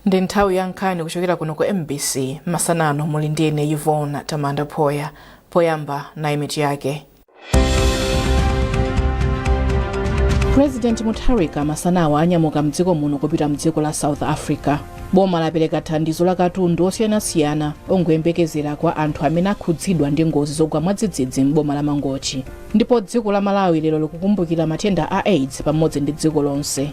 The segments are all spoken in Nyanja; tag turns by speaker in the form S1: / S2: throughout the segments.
S1: Ndi nthawi ya nkhani kuchokera kuno ku MBC. Masanano muli ndi ine Yvonne Tamanda Phoya. Poyamba nayi mitu yake. President Mutharika masanawa anyamuka mdziko muno kupita mdziko la South Africa. Boma lapereka thandizo la katundu osiyanasiyana ongoyembekezera kwa anthu amene akhudzidwa ndi ngozi zogwa mwadzidzidzi m'boma la Mangochi. Ndipo dziko la Malawi lero likukumbukira matenda a AIDS pamodzi ndi dziko lonse.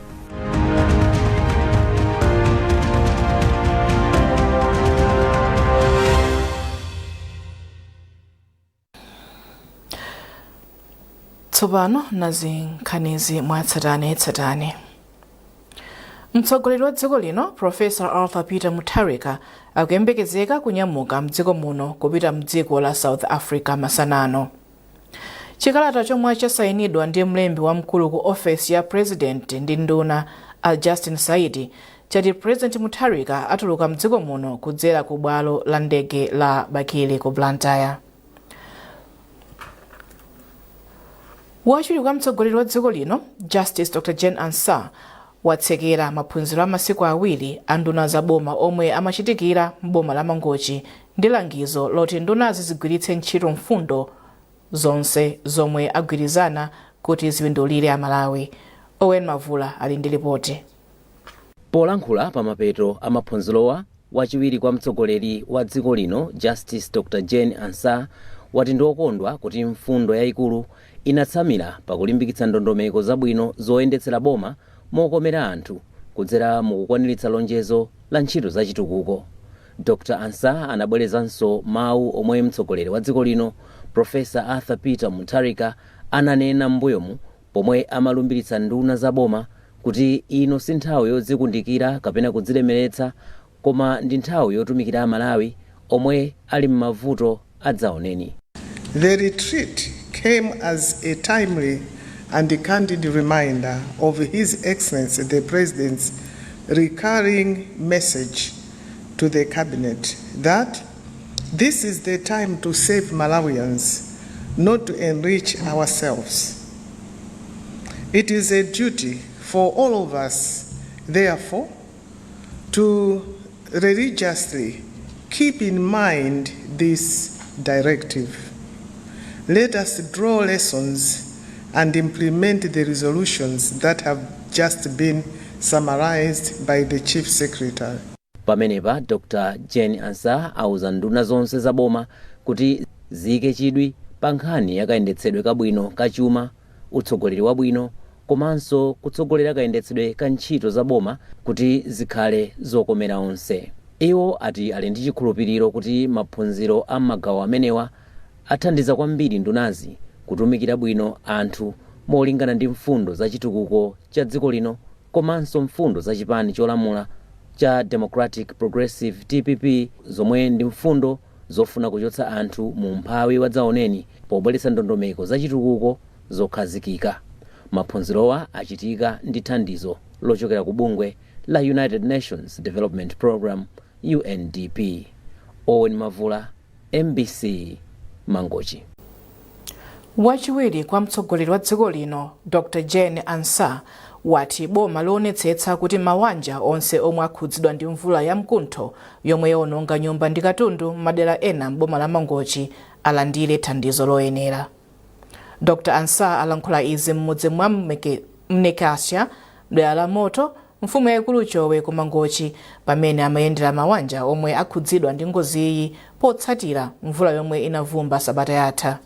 S1: Tsopano nazi nkhanizi mwatsatanetsatane. Mtsogoleri wa dziko lino Professor Arthur Peter Mutharika akuyembekezeka kunyamuka mdziko muno kupita mdziko la South Africa masanano. Chikalata chomwe chasayinidwa ndi mlembi wamkulu ku ofesi ya President ndi nduna a Justin Saidi chati President Mutharika atuluka mdziko muno kudzera ku bwalo la ndege la Bakili ku Blantyre. Wachiwiri kwa mtsogoleri wa dziko lino Justice Dr Jane Ansah watsekera maphunziro a masiku awiri a nduna za boma omwe amachitikira m'boma la Mangochi ndi langizo loti ndunazi zigwiritse ntchito mfundo zonse zomwe agwirizana kuti zipindulire Amalawi. Owen Mavula ali ndi lipoti.
S2: Polankhula pamapeto a maphunzirowa, wachiwiri kwa mtsogoleri wa dziko lino Justice Dr Jane Ansah wati ndi okondwa kuti mfundo yayikulu inatsamira pakulimbikitsa ndondomeko zabwino zoyendetsera boma mokomera anthu kudzera mukukwaniritsa lonjezo la ntchito za chitukuko. Dr Ansah anabwerezanso mawu omwe mtsogoleri wa dziko lino Professor Arthur Peter Mutharika ananena m'mbuyomu pomwe amalumbiritsa nduna za boma kuti ino si nthawi yodzikundikira kapena kudzilemeretsa koma ndi nthawi yotumikira Amalawi omwe ali m'mavuto adzaoneni.
S3: The retreat came as a timely and candid reminder of His Excellency the President's recurring message to the Cabinet that this is the time to save Malawians, not to enrich ourselves. It is a duty for all of us, therefore, to religiously keep in mind this directive. Let us draw lessons and implement the resolutions that have just been summarized by the Chief Secretary.
S2: Pamenepa Dr Jane Ansah auza nduna zonse za boma kuti ziyike chidwi pa nkhani ya kayendetsedwe kabwino ka chuma, utsogoleri wabwino komanso kutsogolera kayendetsedwe ka ntchito za boma kuti zikhale zokomera onse. Iwo ati ali ndi chikhulupiriro kuti maphunziro a m'magawo amenewa athandiza kwambiri ndunazi kutumikira bwino anthu molingana ndi mfundo za chitukuko cha dziko lino komanso mfundo za chipani cholamula cha Democratic Progressive DPP zomwe ndi mfundo zofuna kuchotsa anthu mu umphawi wadzaoneni pobweretsa ndondomeko za chitukuko zokhazikika. Maphunzirowa achitika ndi thandizo lochokera ku bungwe la United Nations Development Programme UNDP. Owen Mavula, MBC, Mangochi.
S1: Wachiwiri kwa mtsogoleri wa dziko lino Dr Jane Ansah wati boma lionetsetsa kuti mawanja onse omwe akhudzidwa ndi mvula ya mkuntho yomwe yaononga nyumba ndi katundu m'madera ena m'boma la Mangochi alandire thandizo loyenera. Dr Ansah alankhula izi m'mudzi mwa Mnekasya mdera la Moto, mfumu yayikulu Chowe ku Mangochi pamene amayendera mawanja omwe akhudzidwa ndi ngoziyi potsatira mvula yomwe inavumba sabata yatha.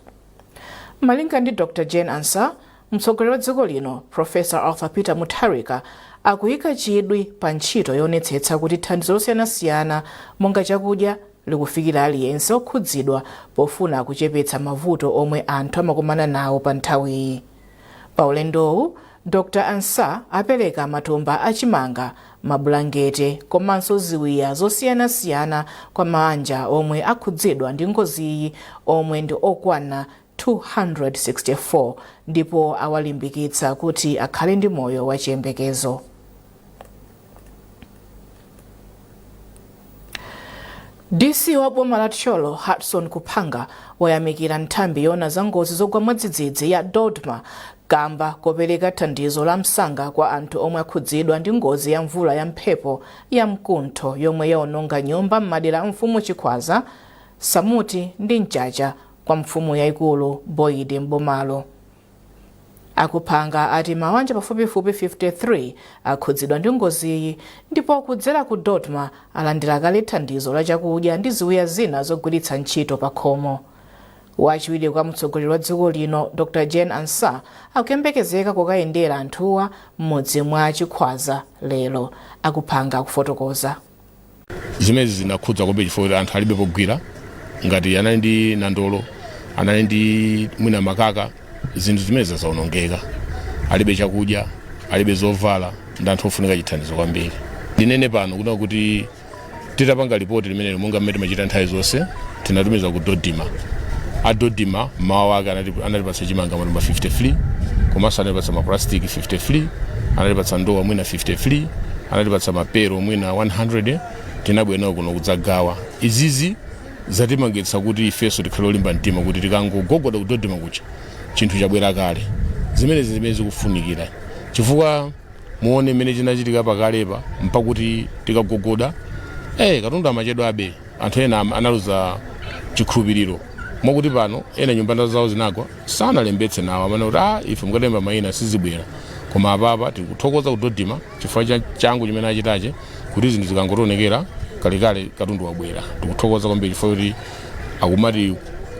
S1: Malinga ndi Dr Jane Ansah, mtsogoleri wa dziko lino Professor Arthur Peter Mutharika akuyika chidwi pa ntchito yoonetsetsa kuti thandizo losiyanasiyana monga chakudya likufikira aliyense okhudzidwa pofuna kuchepetsa mavuto omwe anthu amakumana nawo pa nthawiyi. Pa ulendowu, Dr Ansah apereka matumba a chimanga, mabulangete komanso ziwiya zosiyanasiyana kwa maanja omwe akhudzidwa ndi ngoziyi omwe ndi okwana 264 ndipo awalimbikitsa kuti akhale ndi moyo wachiyembekezo. DC wa boma la Thyolo Hudson Kuphanga wayamikira nthambi yoona za ngozi zogwa mwadzidzidzi ya DoDMA Kamba kopereka thandizo la msanga kwa anthu omwe akhudzidwa ndi ngozi ya mvula ya mphepo ya mkuntho yomwe yaononga nyumba m'madera a mfumu Chikhwaza, Samuti ndi Mchacha kwa mfumu yayikulu Boyd m'bomalo. Akuphanga ati mawanja pafupifupi 53 akhudzidwa ndi ngoziyi ndipo kudzera ku DoDMA alandira kale thandizo la chakudya ndi ziwiya zina zogwiritsa ntchito pa khomo. Wachiwiri kwa mtsogoleri wa dziko lino Dr Jane Ansah akuyembekezeka kukayendera anthuwa m'mudzi mwa Chikhwaza lero. Akuphanga akufotokoza.
S4: Zimene zinakhudza kwambiri chifukwa kuti anthu alibe pogwira, ngati anali ndi nandolo, anali ndi mwina makaka, zinthu zimene zaonongeka, alibe chakudya, alibe zovala, ndi anthu ofunika chithandizo kwambiri. Ndinene pano kuna kuti titapanga ripoti limenelo, monga mmene timachita nthawi zonse, tinatumiza ku DoDMA. A DoDMA mawa ake anatipatsa chimanga matumba 53, komanso anatipatsa maplastic 53, anatipatsa ndowa mwina 53, anatipatsa mapero mwina 100. Tinabwera kuno kudzagawa. Izizi zatimangitsa kuti ifenso tikhale olimba mtima kuti tikangogogoda ku DoDMA kucha, chinthu chabwera kale. Zimenezi zimene zikufunikira, chifukwa muone mmene chinachitika pakalepa, mpakuti tikagogoda katundu amachedwabe. Anthu ena analuza chikhulupiriro, mwakuti pano ena nyumba zawo zinagwa, sanalembetse nawo, amene kuti ife mukalemba mayina sizibwera. Koma apapa tikuthokoza ku DoDMA chifukwa cha changu chimene achitache, kuti zinthu zikangotionekera kalekale katundu wabwera. Tikuthokoza kwambiri chifukwa kuti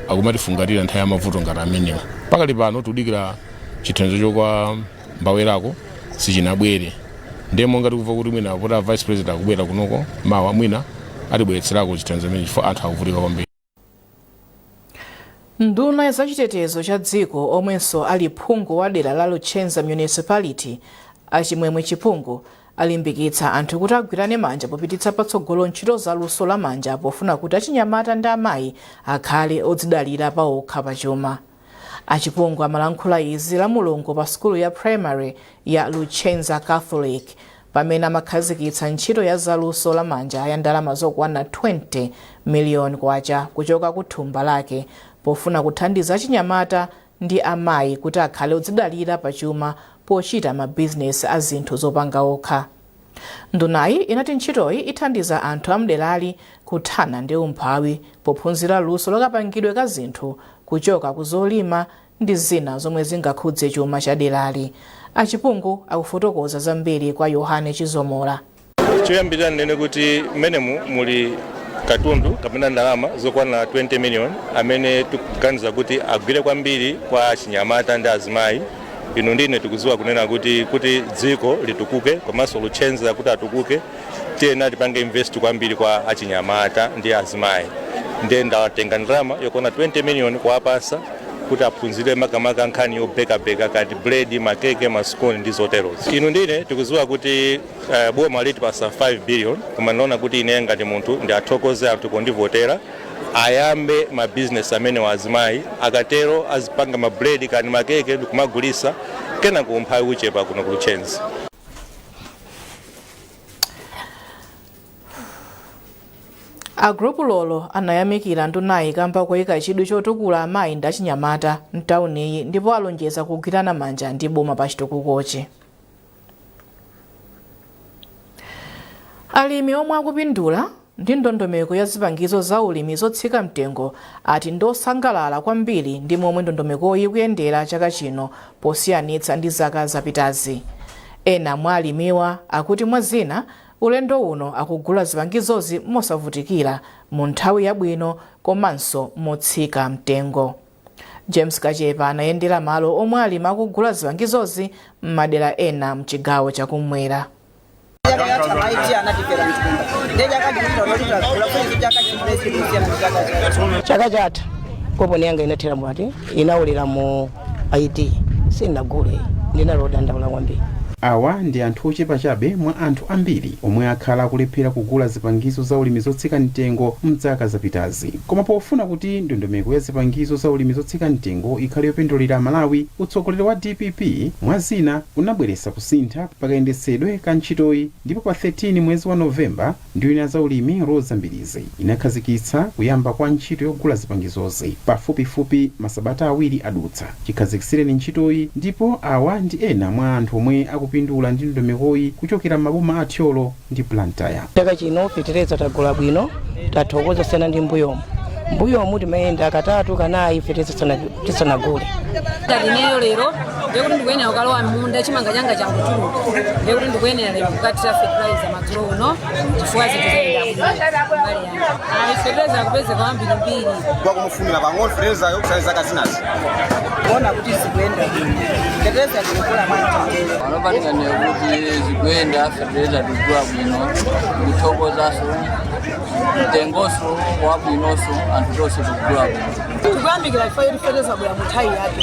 S4: akumatifungatira nthawi ya mavuto ngati amenewa. Pakali pano tikudikira chithandizo chokwa Mbawerako, sichinabwere. Ndiye monga tikumva kuti mwina poti a vice president akubwera kunoko mawa, mwina atibweretserako chithandizo chimene, chifukwa anthu akuvutika kwambiri.
S1: Nduna ya zachitetezo cha dziko omwenso ali phungu wa dera la Luchenza Municipality, Achimwemwe Chipungu, alimbikitsa anthu kuti agwirane manja popititsa patsogolo ntchito za luso la manja, pofuna kuti achinyamata ndi amayi akhale odzidalira paokha pachuma. Achipungu amalankhula izi la Mulungu pa sukulu ya primary ya Luchenza Catholic, pamene amakhazikitsa ntchito ya zaluso la manja ya ndalama zokwana 20 miliyoni kwacha kuchoka ku thumba lake, pofuna kuthandiza achinyamata ndi amayi kuti akhale odzidalira pachuma pochita mabizinesi a zinthu zopanga okha. Ndunayi inati ntchitoyi ithandiza anthu amderali kuthana ndi umphawi pophunzira luso lokapangidwe ka zinthu kuchoka ku zolima ndi zina zomwe zingakhudze chuma cha derali. Achipungu akufotokoza zambiri kwa Yohane Chizomola.
S5: Choyambirira ndinene kuti mmenemu muli katundu kapena ndalama zokwana 20 million amene tikuganiza kuti agwire kwambiri kwa achinyamata ndi azimayi. Inu ndine tikudziwa kunena kuti dziko litukuke komanso Luchenza kuti atukuke, tiyena tipange invest kwambiri kwa achinyamata ndi azimayi. Ndiye ndatenga ndalama yokwana 20 million kuwapasa kuti aphunzire makamaka nkhani yobekabeka, kati bread, makeke, mascone ndi zoterozo. Inu ndine tikudziwa kuti boma litipasa 5 billion, koma ndinaona kuti ine ngati munthu ndiathokoze anthu pondivotera, ayambe mabizinesi amene wa azimayi akatero azipanga mabredi kani makeke ndikumagulisa, kenako umphawi uchepa kuno ku Luchenza.
S1: A group Lolo anayamikira ndunayi kamba koyika chidwi chotukula amayi ndi achinyamata mtawuniyi, ndipo alonjeza kugwirana manja ndi boma pa chitukukochi. Alimi omwe akupindula ndi ndondomeko ya zipangizo za ulimi zotsika mtengo ati ndosangalala kwambiri ndi momwe ndondomekoyi ikuyendera chaka chino posiyanitsa ndi zaka zapitazi. Ena mwa alimiwa akuti mwa zina, ulendo uno akugula zipangizozi mosavutikira, mu nthawi yabwino komanso motsika mtengo. James Kachepa anayendera malo omwe alimi akugula zipangizozi m'madera ena mchigawo chakumwera.
S6: Chaka chatha maiti anatifera mthumba, ndiye chaka chino tagula chaka chimene kusiyana ndi chaka chatha.
S7: Chaka chatha koponi yanga inathera mwati, inaulira mu IT, sindinagule, ndinalodandaula kwambiri.
S8: Awa ndi anthu ochepa chabe mwa anthu ambiri omwe akhala akulephera kugula zipangizo za ulimi zotsika mtengo mzaka zapitazi. Koma pofuna kuti ndondomeko ya zipangizo za ulimi zotsika mtengo ikhale yopindulira Malawi, utsogoleri wa DPP mwa zina unabweretsa kusintha pakayendetsedwe ka ntchitoyi, ndipo pa 13 mwezi wa Novemba nduna za ulimi Roza Mbilizi inakhazikitsa kuyamba kwa ntchito yogula zipangizozi. Pafupifupi masabata awiri adutsa chikhazikitsireni ntchitoyi, ndipo awa ndi ena mwa anthu omwe akupindula ndi ndondomekoyi kuchokera m'maboma a Thyolo ndi Blantyre.
S7: Chaka chino fetereza tagula bwino, tathokoza sena ndi mbuyomu. Mbuyomu timayenda katatu kanayi fetereza tisanagule.
S9: Ngati ineyo lero, ndekuti ndikuyenera kukalowa m'munda, chimanga changa changotuluka, ndekuti ndikuyenera lero kukathira fertilizer madzulo uno, chifukwa zinthu zayenda bwino mbali yanga. Ayi, fertilizer akupezeka wambirimbiri.
S10: Kwakumufumira pang'ono fertilizer yokusali zaka zinazi.
S6: Kuona kuti zikuyenda bwino, fetereza tikugula mwamtendere.
S11: Panopatikaniye kuti zikuyenda, fetereza tikugula bwino, kuthokozaso mtengoso wabwinoso, anthu tonse tikugula bwino.
S6: Tikuyamikira chifukwa choti fetereza bwera mu nthawi yake.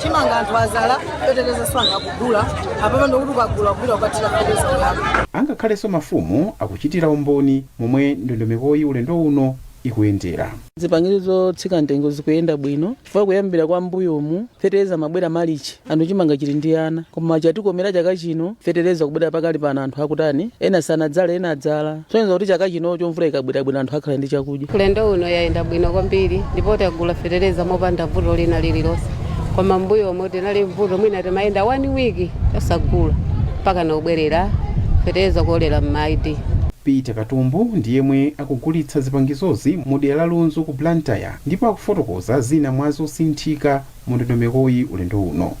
S6: Chimanga anthu azala, fetereza so anthu akugula apapo, ndikuti ukagula kupita kukathira fetereza uyako.
S8: Angakhalenso mafumu akuchitira umboni momwe ndondomekoyi ulendo uno ikuyendera.
S12: Zipangizo zotsika mtengo zikuyenda bwino, chifukwa kuyambira kwa mbuyomu fetereza mabwera malichi, anthu chimanga chili ndi ana, koma chatikomera chaka chino fetereza kubwera pakali pano, anthu akutani, ena sanadzale, ena adzala, soneza kuti chaka chinocho mvula ikabwerabwera anthu akhala ndi chakudya.
S13: Ulendo uno yayenda bwino kwambiri, ndipo tagula fetereza mopanda vuto lina lililonse, koma mbuyomo tinali vuto, mwina timayenda one week osagula mpaka nobwerera fetereza kuolera m'ma ID.
S8: Peter Katumbu ndi yemwe akugulitsa zipangizozi mu dera la Lunzu ku Blantyre, ndipo akufotokoza zina mwa zosinthika mu ndondomekoyi ulendo uno.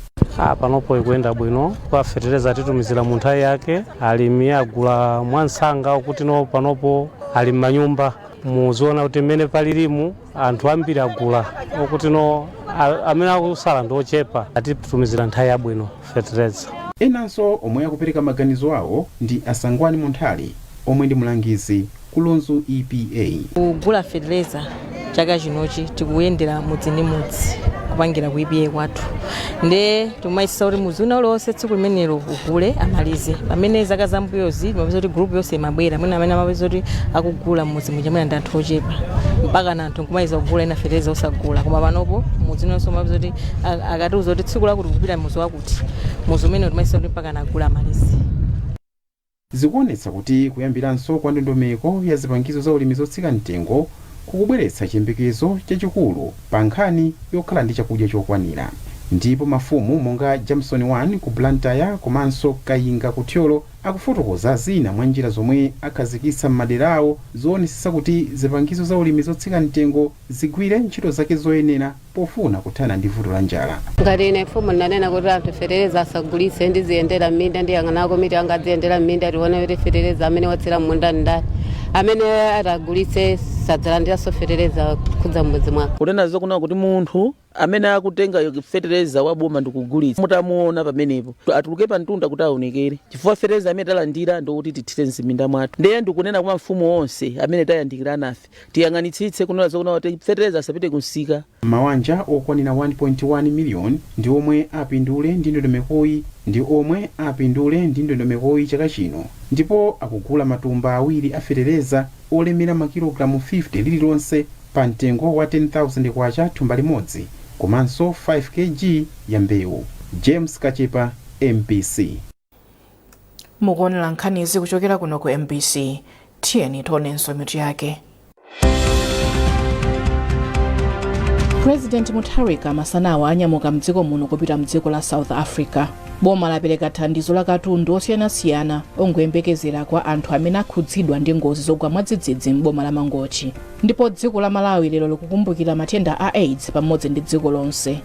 S14: Panopo ikuyenda bwino kwa fetereza, titumizira mu nthawi yake, alimi agula mwansanga, kuti no panopo ali m'manyumba, muziona kuti mmene palilimu anthu ambiri agula, okuti no amene akusala ndi ochepa, atitumizira nthawi yabwino fetereza.
S8: Enanso omwe akupereka maganizo awo ndi Asangwani Munthali omwe ndi mlangizi ku Lunzu EPA.
S15: Kugula fetereza chaka chinochi tikuyendera mudzi ndi mudzi kupangira ku EPA kwathu, nde timayesesa kuti mudzi una uliwonse tsiku limenelo ugule amalize, pamene zaka zambuyozi timapeza kuti group yonse imabwera, mwina amene amapeza kuti akugula mudzi muja mwina ndi anthu ochepa, mpaka na anthu nkumaliza kugula, ena fetereza osagula. Koma panopo mudzi unonse umapeza kuti akatiuza kuti tsiku lakuti kupita mudzi wakuti, mudzi umene timayesesa kuti mpaka nagula amalize.
S8: Zikuonetsa kuti kuyambiranso kwa ndondomeko ya zipangizo za ulimi zotsika mtengo kukubweretsa chiyembekezo chachikulu pa nkhani yokhala ndi chakudya chokwanira, ndipo mafumu monga Jameson 1 ku Blantyre komanso Kayinga ku Thyolo akufotokoza zina mwa njira zomwe akhazikitsa m'madera awo zoonetsetsa kuti zipangizo za ulimi zotsika mtengo zigwire ntchito zake zoyenera pofuna kuthana ndi vuto la njala.
S13: Ngati ine mfumu, ndinanena kuti anthu fetereza asagulitse, ndiziyendera m'minda, ndiyang'anako miti anga adziyendera m'minda, tione kuti fetereza amene watsira m'munda ndani. Amene atagulitse sadzalandiranso fetereza khudza m'mudzi mwake.
S12: Kunena zokunena kuti munthu amene akutenga fetereza wa boma ndikugulitsa, mutamuona pamenepo atuluke pa mtunda kuti aonekere, chifukwa fetereza amene talandira ndikuti tithire mziminda mwathu. Ndiye ndikunena kwa mafumu onse amene tayandikira nafe, tiyang'anitsitse kunena zokunena kuti fetereza asapite kunsika.
S8: Mawanja okwanira 1.1 miliyoni ndi omwe apindule ndi ndondomekoyi chaka chino, ndipo akugula matumba awiri a fetereza olemera makilogalamu 50 lililonse pa mtengo wa 10,000 kwacha thumba limodzi, komanso 5 kg ya mbewu. James Kachepa, MBC.
S1: Mukuonera nkhanizi kuchokera kuno ku MBC. Tiyeni tionenso mitu yake. President Mutharika masanawa anyamuka mdziko muno kupita mdziko la South Africa. Boma lapereka thandizo la katundu osiyanasiyana ongoyembekezera kwa anthu amene akhudzidwa ndi ngozi zogwa mwadzidzidzi m'boma la Mangochi. Ndipo dziko la Malawi lero likukumbukira matenda a AIDS pamodzi ndi dziko lonse.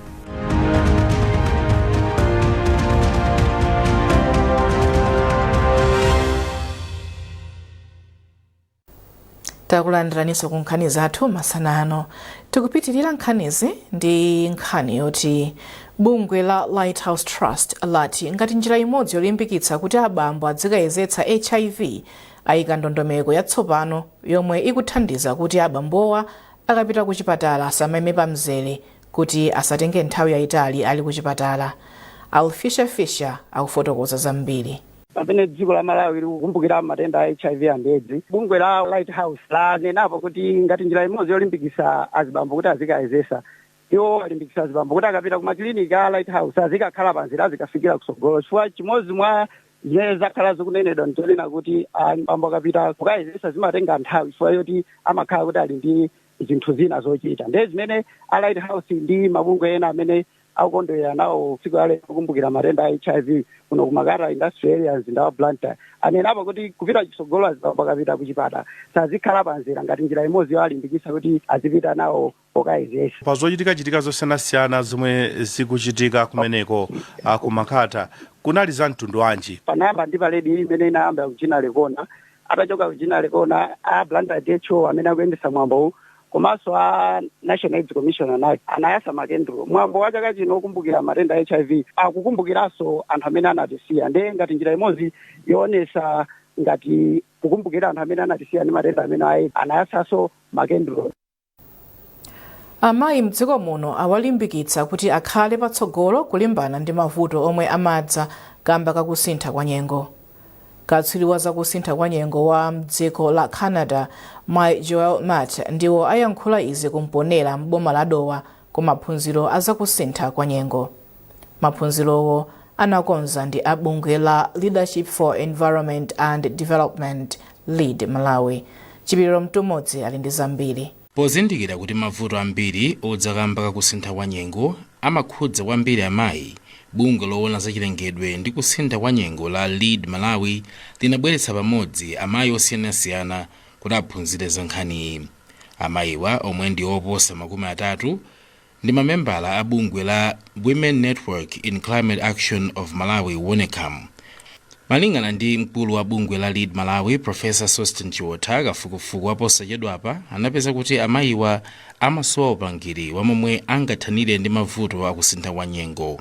S1: Takulandiraninso ku nkhani zathu masana ano. Tikupitirira nkhanizi ndi nkhani yoti bungwe la Lighthouse Trust lati ngati njira imodzi yolimbikitsa kuti abambo adzikayezetsa HIV, ayika ndondomeko yatsopano yomwe ikuthandiza kuti abambowa akapita ku chipatala asamayime pamzere kuti asatenge nthawi yayitali ali ku chipatala. Alfisha Fisher akufotokoza zambiri.
S16: Pamene dziko la Malawi likukumbukira matenda a HIV and AIDS, bungwe la Lighthouse lanenapo kuti ngati njira imodzi yolimbikitsa azibambo kuti azikayezesa, iwo alimbikitsa azibambo kuti akapita ku makiliniki a Lighthouse azikakhala panzira, azikafikira kusogolo, chifukwa chimodzi mwa zimene zakhala zikunenedwa ndichonena kuti abambo akapita kukayezesa zimatenga nthawi chifukwa yoti amakhala kuti ali ndi zinthu zina zochita. Ndiye zimene a Lighthouse ndi mabungwe ena amene akukondwerera nawo tsiku la lero kukumbukira matenda a HIV kuno ku Makata Industrial Area, mzinda wa Blantyre, anenapo kuti kupita chitsogolo azibambo akapita kuchipata sazikhala panzira, ngati njira imodzi yoalimbikitsa kuti azipita nawo okayezesa.
S17: Pa zochitikachitika zosiyanasiyana zomwe zikuchitika kumeneko ku Makata, kunali za mtundu wanji?
S16: Panayamba ndi parade imene inayamba ku Ginnery Corner. Atachoka ku Ginnery Corner, a Blantyre DHO amene akuyendesa mwambowu komanso a National AIDS Commission anayasa makendulo. Mwambo wa chaka chino okumbukira matenda a HIV akukumbukiranso anthu amene anatisiya, ndiye ngati njira imodzi yoonesa ngati kukumbukira anthu amene anatisiya ndi matenda amene a AIDS, anayasanso makendulo.
S1: Amayi mdziko muno awalimbikitsa kuti akhale patsogolo kulimbana ndi mavuto omwe amadza kamba kakusintha kwa nyengo. Katswiri wa zakusintha kwa nyengo wa mdziko la Canada, Mai Joel Matt, ndiwo ayankhula izi kumponera m'boma la Dowa ku maphunziro a zakusintha kwa nyengo. Maphunzirowo anakonza ndi a bungwe la Leadership for Environment and Development, LEAD Malawi. Chipiriro Mtumodzi ali ndi zambiri.
S18: Pozindikira kuti mavuto ambiri odza kamba kakusintha kwa nyengo amakhudza kwambiri amayi, bungwe loona zachilengedwe ndi kusintha kwa nyengo la LEAD Malawi linabweretsa pamodzi amayi osiyanasiyana kuti aphunzire za nkhaniyi. Amayiwa, omwe ndi oposa 30, ndi mamembala a bungwe la Women Network in Climate Action of Malawi, WONECAM. Malingana ndi mkulu wa bungwe la LEAD Malawi, Professor Sosten Chiotha, kafukufuku waposachedwapa anapeza kuti amayiwa amasowa upangiri wamomwe angathanire ndi mavuto akusintha kwa nyengo.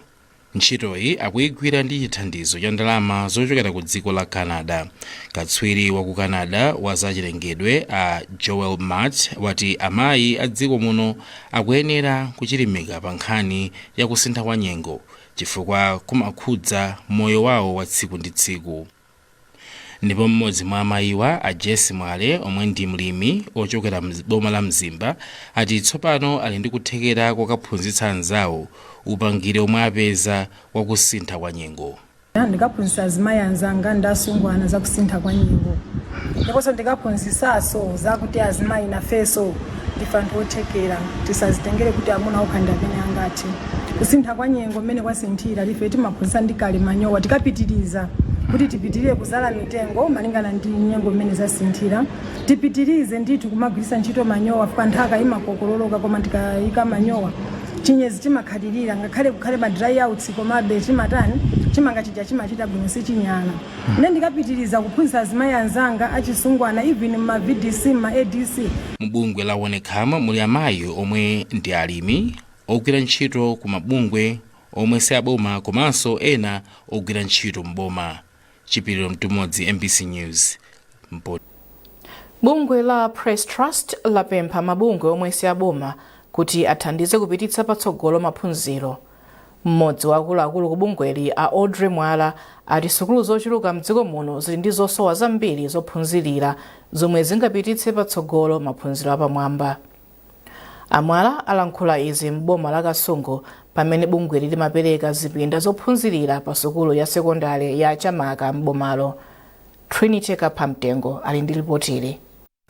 S18: Ntchitoyi akuyigwira ndi chithandizo cha ndalama zochokera ku dziko la Canada. Katswiri wa ku Canada wa zachilengedwe a Joel Matt wati amayi a dziko muno akuyenera kuchilimika pa nkhani ya kusintha kwa nyengo chifukwa kumakhudza moyo wawo wa tsiku ndi tsiku. Ndipo mmodzi mwa amayiwa, a Jesse Mwale, omwe ndi mlimi ochokera boma la Mzimba, ati tsopano ali ndi kuthekera kokaphunzitsa anzawo upangiri omwe apeza wakusintha kwa nyengo.
S19: Ndikaphunzitsa azimayi anzanga ndi asungwana za kusintha kwa nyengo, ndiponso ndikaphunzitsanso zakuti azimayi nafenso ndife anthu othekera, tisazitengere kuti amuna okha ndi amene angathe. Kusintha kwa nyengo mmene kwasinthira, ife timaphunzitsa ndi kale manyowa, tikapitiriza kuti tipitirire kuzala mitengo malingana ndi nyengo mmene zasinthira, tipitirize ndithu kumagwiritsa ntchito manyowa, fuka nthaka imakokololoka, koma tikayika manyowa chinyezi chimakhalirira, ngakhale kukhale ma dry outs, komabe chimatani, chimanga chija chimachita bwino, sichinyala. Ine ndikapitiriza kuphunzitsa azimayi anzanga achisungwana, even ma VDC, ma ADC.
S18: Mubungwe la WONECAM muli amayi omwe ndi alimi, ogwira ntchito ku mabungwe omwe si aboma, komanso ena ogwira ntchito mboma. Chipiriro Mtumodzi, MBC News, Mpo.
S1: Bungwe la Press Trust lapempha mabungwe omwe si aboma kuti athandize kupititsa patsogolo maphunziro. Mmodzi wa akuluakulu ku bungweli, a Audrey Mwala, ati sukulu zochuluka mdziko muno zili ndi zosowa zambiri zophunzirira zomwe zingapititse patsogolo maphunziro apamwamba. Amwala alankhula izi m'boma la Kasungu pamene bungweli limapereka zipinda zophunzirira pa sukulu ya sekondale ya Chamaka m'bomalo. Trinity Kaphamtengo ali ndi ripotili.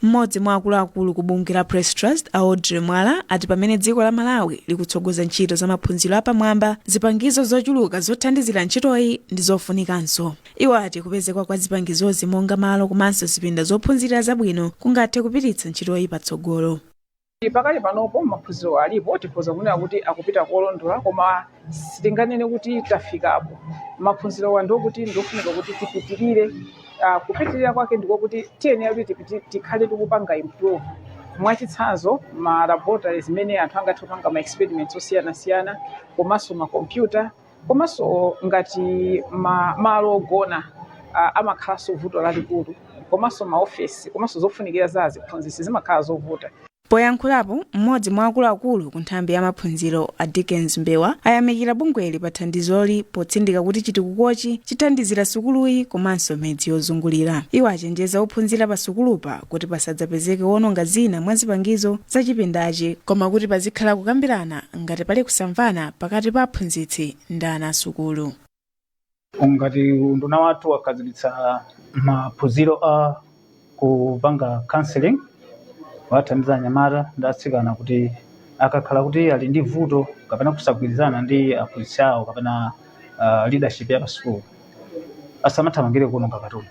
S20: Mmodzi mwa akuluakulu ku bungwe la Press Trust, a Audrey Mwala, ati pamene dziko la Malawi likutsogoza ntchito za maphunziro apamwamba, zipangizo zochuluka zothandizira ntchitoyi ndi zofunikanso. Iwo ati kupezeka kwa zipangizozi monga malo komanso zipinda zophunzirira zabwino kungathe kupititsa ntchitoyi patsogolo.
S21: Pakali panopo maphunziro alipo, tikhoza kunena kuti akupita kolondola, koma sitinganene kuti tafikapo. Maphunziro ndiokuti ndiofunika kuti tipitirire. Kupitirira kwake ndikokuti tiyenera kuti tikhale tikupanga improve, mwachitsanzo ma laboratories zimene anthu angathe kupanga ma experiments osiyanasiyana, komanso ma computer, komanso ngati malo ogona amakhalanso vuto lalikulu, komanso maofesi, komanso zofunikira za aziphunzitsi zimakhala zovuta.
S20: Poyankhulapo, mmodzi mwa akuluakulu ku nthambi ya maphunziro a Dickens Mbewa ayamikira bungweli pa thandizoli, potsindika kuti chitukukochi chithandizira sukuluyi komanso midzi yozungulira. Iwo achenjeza ophunzira pa sukulupa kuti pasadzapezeke wononga zina mwa zipangizo za chipindachi, koma kuti pazikhala kukambirana ngati pali kusamvana pakati pa aphunzitsi ndi ana asukulu.
S3: Ngati unduna wathu wakhazikitsa maphunziro a kupanga counseling, wathandiza anyamata ndi atsikana kuti akakhala kuti ali ndi vuto kapena kusagwirizana ndi aphunzitsi awo kapena leadership ya pasukulu, asamathamangire kuononga katundu.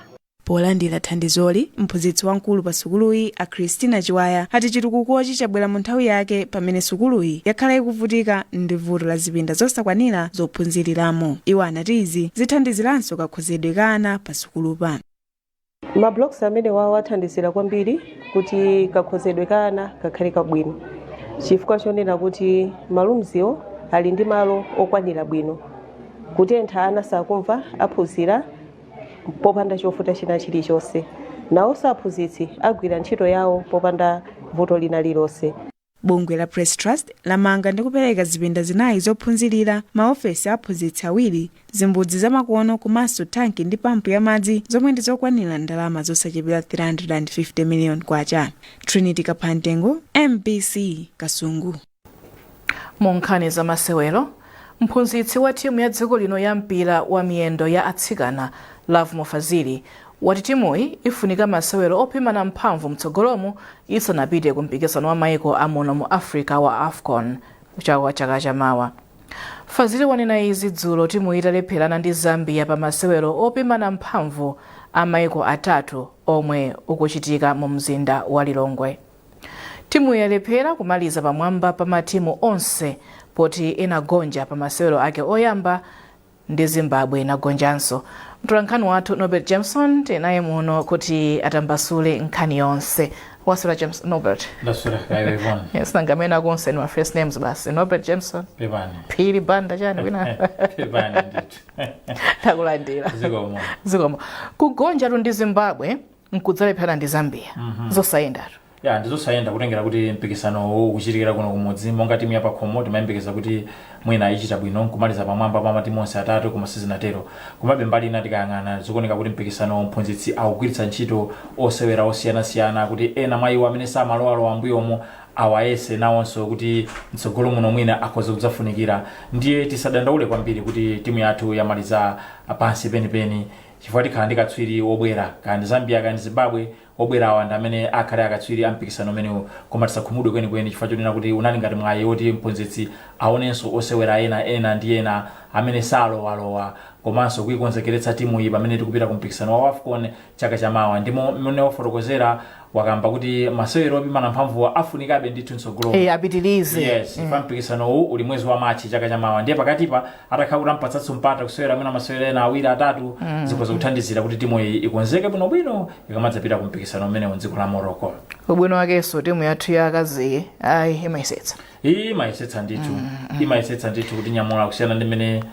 S20: Polandira thandizoli, mphunzitsi wamkulu pa sukuluyi a Christina Chiwaya ati chitukukochi chabwera mu nthawi yake, pamene sukuluyi yakhala ikuvutika ndi vuto la zipinda zosakwanira zophunziriramo. Iwo anati izi zithandiziranso kakhozedwe ka ana pa sukulupa.
S22: Ma blocks amene wawo athandizira kwambiri kuti kakhozedwe ka ana kakhale kabwino, chifukwa chonena kuti ma roomswo ali ndi malo okwanira bwino. Kutentha ana sakumva, aphunzira popanda chovuta china chilichonse. Nawonso aphunzitsi agwira ntchito yawo popanda vuto lina lilonse.
S20: Bungwe la Press Trust lamanga ndi kupereka zipinda zinayi zophunzirira, maofesi a aphunzitsi awiri, zimbudzi zamakono komanso tanki ndi pampu ya madzi, zomwe ndi zokwanira ndalama zosachepera 350 million kwacha. Trinity Kaphantengo, MBC, Kasungu.
S1: Mu nkhani za masewero, mphunzitsi wa timu ya dziko lino ya mpira wa miyendo ya atsikana, Lovemore Fazili, wati timuyi ifunika masewero opimana mphamvu mtsogolomu isanapite ku mpikisano wa maiko amuno mu Africa wa AFCON chaka chaka chamawa. Fazili wanena izi dzulo timu italepherana ndi Zambia pa masewero opimana mphamvu a maiko atatu omwe ukuchitika mu mzinda wa Lilongwe. Timu yalephera kumaliza pamwamba pa matimu onse poti inagonja pa masewero ake oyamba ndi Zimbabwe, inagonjanso. Mtolankhani wathu Norbert Jameson tinaye muno kuti atambasule nkhani yonse. Waswera, James Norbert?
S23: Ndaswera kaya, Yvonne.
S1: Yes, nangamene konse ni ma first names basi, Norbert Jameson.
S23: Pepani.
S1: Phiri, Banda, chani wina.
S23: Pepani ndithu.
S1: Takulandira.
S23: Zikomo.
S1: Zikomo. Kugonjatu ndi Zimbabwe nkudzalepherana ndi Zambia, zosayendatu.
S23: Ya, ndizosayenda kutengera kuti mpikisano uwu ukuchitikira kuno kumudzi. Monga timu ya pakhomo timayembekeza kuti mwina ichita bwino nkumaliza pamwamba pa matimu onse atatu, koma sizinatero. Komabe mbali ina tikayang'ana, zikuoneka kuti mpikisano mphunzitsi akugwiritsa ntchito osewera osiyanasiyana kuti ena mwa iwo amene samalowalowa mbuyomo awayese nawonso kuti mtsogolo muno mwina akhoza kudzafunikira. Ndiye tisadandaule kwambiri kuti timu yathu yamaliza pansi penipeni, chifukwa tikhala ndi katswiri wobwera, kaya ndi Zambia kaya ndi Zimbabwe. Obwerawa ndi amene akhale akatswiri a mpikisano umenewu. Koma tisakhumudwe kwenikweni chifukwa chonena kuti unali ngati mwayi woti mphunzitsi aonenso osewera ena ena ndi ena amene salowalowa, komanso kuikonzekeretsa timuyi pamene tikupita ku mpikisano wa WAFCON chaka chamawa. Ndimo mmene wafotokozera, wakamba kuti masewero opimana mphamvuwa afunikabe ndithu mtsogolo.
S1: Eh, apitirize.
S23: Yes. Pa mpikisano uwu uli mwezi wa Machi chaka chamawa, ndiye pakatipa atakhala kuti ampatsanso mpata kusewera mwina masewero ena awiri, atatu, zikhoza kuthandizira kuti timu iyi ikonzeke bwinobwino ikamadzapita ku mpikisano umenewu mdziko la Morocco.
S1: Ubwino wakenso timu yathu ya akazi ayi imayesetsa.
S23: Iyi imayesetsa ndithu, imayesetsa ndithu kuti nyamula kusiyana ndi mmene,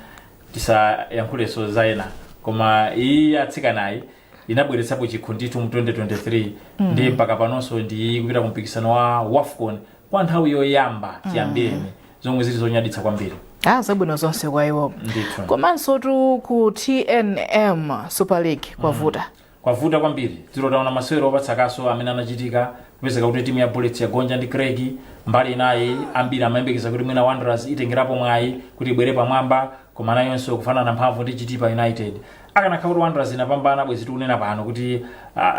S23: tisayankhulenso za ena, koma iyi atsikanayi inabweretsapo chikho ndithu mu 2023, ndi mpaka panonso ndi kupita ku mpikisano wa WAFCON kwa nthawi yoyamba chiyambireni, zomwe zili zonyaditsa kwambiri.
S1: Ah, zabwino zonse kwa iwo.
S23: Ndithu.
S1: Komanso tu ku TNM Super League kwavuta.
S23: Kwavuta kwambiri. Dzulo taona masewero opatsa kaso amene anachitika, kupezeka kuti timu ya Bullets yagonja ndi Creck. Mbali inayi ambiri amayembekeza kuti mwina Wanderers itengerapo mwayi kuti ibwere pamwamba, koma nayonso kufanana mphamvu ndi Chitipa United. Akanakhala kuti Wanderers inapambana, bwezi tikunena pano kuti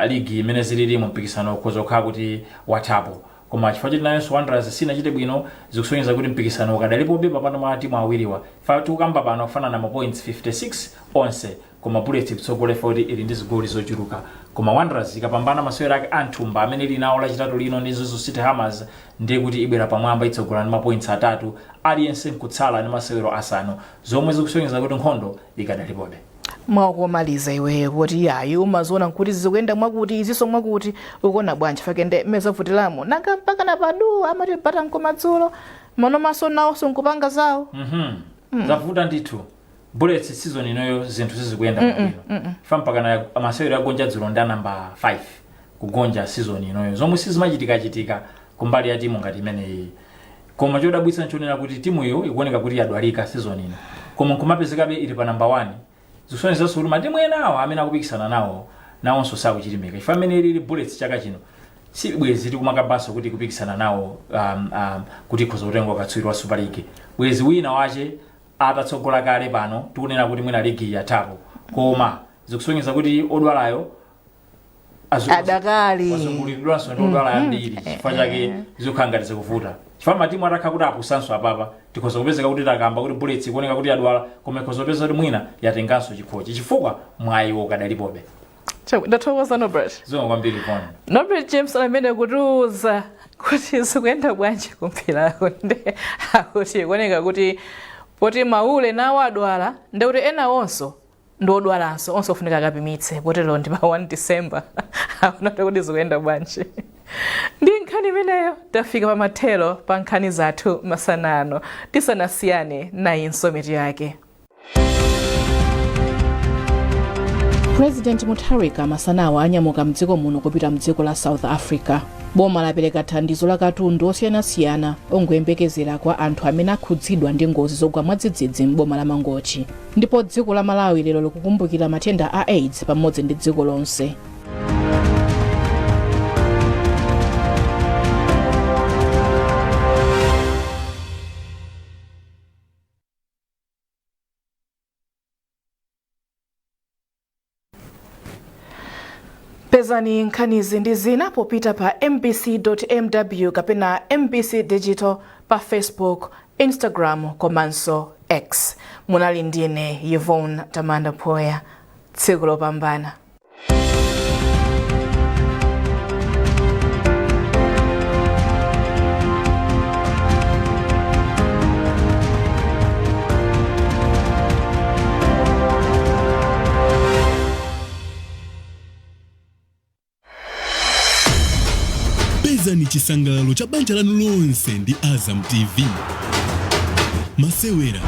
S23: ligi imene zilili mu mpikisano ukhoza kukhala kuti wathapo. Koma chifukwa choti nayonso Wanderers sinachite bwino, zikusonyeza kuti mpikisano ukadalipobe papano mwa timu awiriwa. Fa tikukamba pano kufanana ma points 56 onse, koma Bullets ikutsogolera kuti ili ndi zigoli zochuluka. Koma Wanderers ikapambana masewero ake a nthumba amene ili nawo Lachitatu lino ndi Mzuzu City Hammers, ndiye kuti ibwera pamwamba, itsogola ndi mapoints atatu, aliyense nkutsala ndi masewero asanu, zomwe zikusonyeza kuti nkhondo ikadalipobe.
S1: Mwakumaliza, iweyo kuti yayi umaziona nkuti zikuyenda mwakuti, izinso mwakuti, ukuona bwanji fake nde mmezavutilamo nanga mpaka na padu amati mpata nkomadzulo mano maso nawonso nkupanga zawo?
S23: Zavuta ndithu. Bullets season inoyo zinthu sizikuyenda bwino. Fa mpaka na masewero agonja dzulo ndi namba 5 kugonja season inoyo, zomwe sizimachitikachitika. Kumbali ya timu ngati imeneyi, koma chodabwitsa nchonena kuti timuyo ikuoneka kuti yadwalika season ino, koma nkumapezekabe ili pa number 1. Zikusonyezanso kuti matimu enawo amene akupikisana nawo nawonso sakuchilimika, chifukwa amene ilili Bullets chaka chino si bwezi tikumakambanso kuti kupikisana nawo kuti ikhoza kutenga katswiri wa Super League, bwezi wina wache atatsogola kale. Pano tikunena kuti mwina ligi yathapo, koma zikusonyeza kuti odwalayo
S1: adakali
S23: wazungulidwanso ndi odwala ambiri. Chifukwa chake zikukhala ngati zikuvuta, chifukwa matimu atakhala kuti apusanso apapa, tikhoza kupezeka kuti takamba kuti Bullets ikuoneka kuti yadwala, koma ikhoza kupeza kuti mwina yatenganso chikhochi, chifukwa mwayi ukadalipobe.
S1: Ndathokoza, Norbert.
S23: Zikomo kwambiri, Yvonne.
S1: Norbert James amene kutiuza kuti zikuyenda bwanji kumpirako. Nde akuti ikuoneka kuti poti maule nawo adwala, ndekuti ena onso ndi odwalanso, onse ofunika akapimitse, potero ndi pa 1 December akunati kuti zikuyenda bwanji. Ndi nkhani imeneyo tafika pamathero pa nkhani zathu masanano. Tisanasiyane, nayinso mitu yake. President Mutharika masanawa anyamuka mdziko muno kupita mdziko la South Africa. Boma lapereka thandizo la katundu osiyanasiyana ongoyembekezera kwa anthu amene akhudzidwa ndi ngozi zogwa mwadzidzidzi m'boma la Mangochi. Ndipo dziko la Malawi lero likukumbukira matenda a AIDS pamodzi ndi dziko lonse. Pezani nkhanizi ndi zina popita pa mbc.mw kapena MBC Digital pa Facebook, Instagram komanso X. Munali ndine Yvonne Tamanda Poya. Tsiku lopambana.
S2: Pezani chisangalalo cha banja lanu lonse ndi Azam TV. Masewera,